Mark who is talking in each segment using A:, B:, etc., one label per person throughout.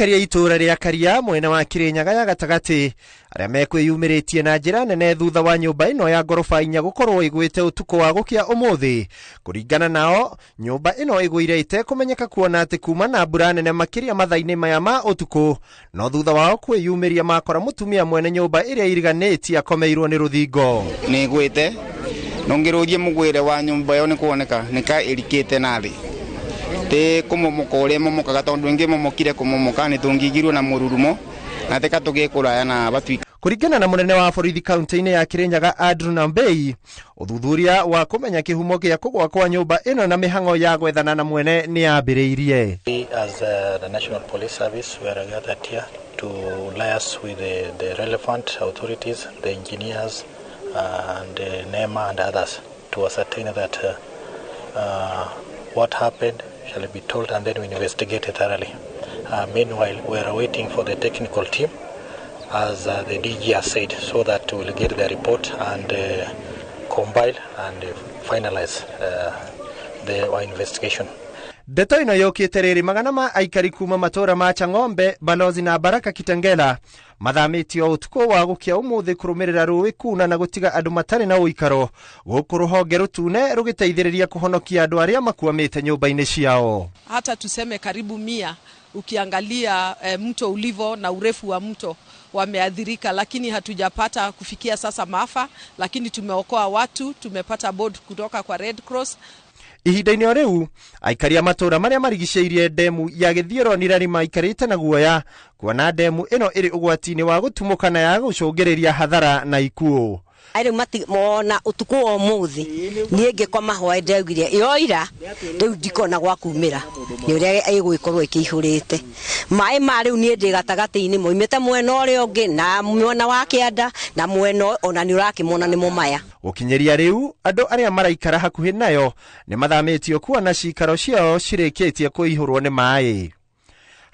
A: Aikari a itũũra rĩa Karia mwena wa Kirinyaga ya gatagatĩ arĩa mekwĩyumĩrĩtie na njĩra nene thutha wa nyũmba ĩno ya ngoroba inya gũkorwo ĩgwĩte ũtukũ wa gũkĩa ũmũthĩ. Kũringana nao, nyũmba ĩno ĩgũire ĩtekũmenyeka kuona atĩ kuma na mbura nene makĩria mathaa-inĩ maya ma ũtukũ, no thutha wao kwĩyumĩria makora mũtumia mwene nyũmba ĩrĩa iriganĩtie akomeirwo nĩ rũthingo.
B: Nĩ ĩgwĩte na ũngĩrũrie mũgwĩre wa nyũmba ĩyo nĩ kuoneka nĩ ka ĩrikĩte na thĩ tĩ kũmomoka ũrĩa ĩmomokaga tondũ ĩngĩmomokire kũmomoka nĩ tũngĩigirwo na mũrurumo na tĩka tũgĩe kũraya na batuika.
A: Kũringana na mũnene wa borithi kaunti-inĩ ya Kirinyaga Andrew Nambei, ũthuthuria wa kũmenya kĩhumo gĩa kũgwa kwa nyũmba ĩno na mĩhang'o ya gwethana na mwene nĩ yambĩrĩirie.
C: We as the National Police Service, we are gathered here to liaise with the relevant authorities, the engineers and NEMA and others to ascertain that what happened shall be told and then we investigate it thoroughly. Meanwhile, we are waiting for the technical team, as the DG has said, so that we'll get the report and compile and finalize our investigation.
A: Ndeto ĩno yũkĩte rĩrĩ magana ma aikari kuma matũũra ma Chang'ombe, Balozi na Baraka Kitengela mathamĩtio ũtukũ wa gũkĩa ũmũthĩ kũrũmĩrĩra rũĩ kuna na gũtiga andũ matarĩ na ũikaro, gũkũ rũhonge rũtune rũgĩteithĩrĩria kũhonokia andũ arĩa makwamĩte nyũmba-inĩ ciao.
D: Hata tuseme karibu 100, ukiangalia mto ulivo na urefu wa mto wameathirika, lakini hatujapata kufikia sasa maafa, lakini tumeokoa watu, tumepata board kutoka kwa Red Cross.
A: Ihinda-inĩ o rĩu aikari a matũũra marĩa marigicĩirie ndemu ya Gĩthioro Nirari maikarĩte na guoya kuona ndemu ĩno ĩrĩ ũgwati-inĩ wa gũtumũka na ya gũcũngĩrĩria hathara na ikuũ.
E: Rĩu mati mona ũtukũ wa ũmũthĩ niĩ ngĩkoma hwaĩ ndaugire yoira rĩu ndikona gwa kumĩra nĩ ũrĩa ĩgũgĩkorwo ĩkĩihũrĩte maĩ ma rĩu niĩ ndĩ gatagatĩ-inĩ moimĩte mwena ũrĩa ũngĩ na mwena wa kĩanda na mwena ona nĩ ũrakĩmona nĩmo maya.
A: Gũkinyĩria rĩu andũ arĩa maraikara hakuhĩ nayo nĩ mathamĩtio kuona cikaro ciao cirĩkĩtie kũihũrwo nĩ maĩ.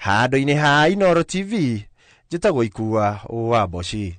A: Handũ-inĩ ha Inooro TV, njĩtagwo Ikua wa Mboci.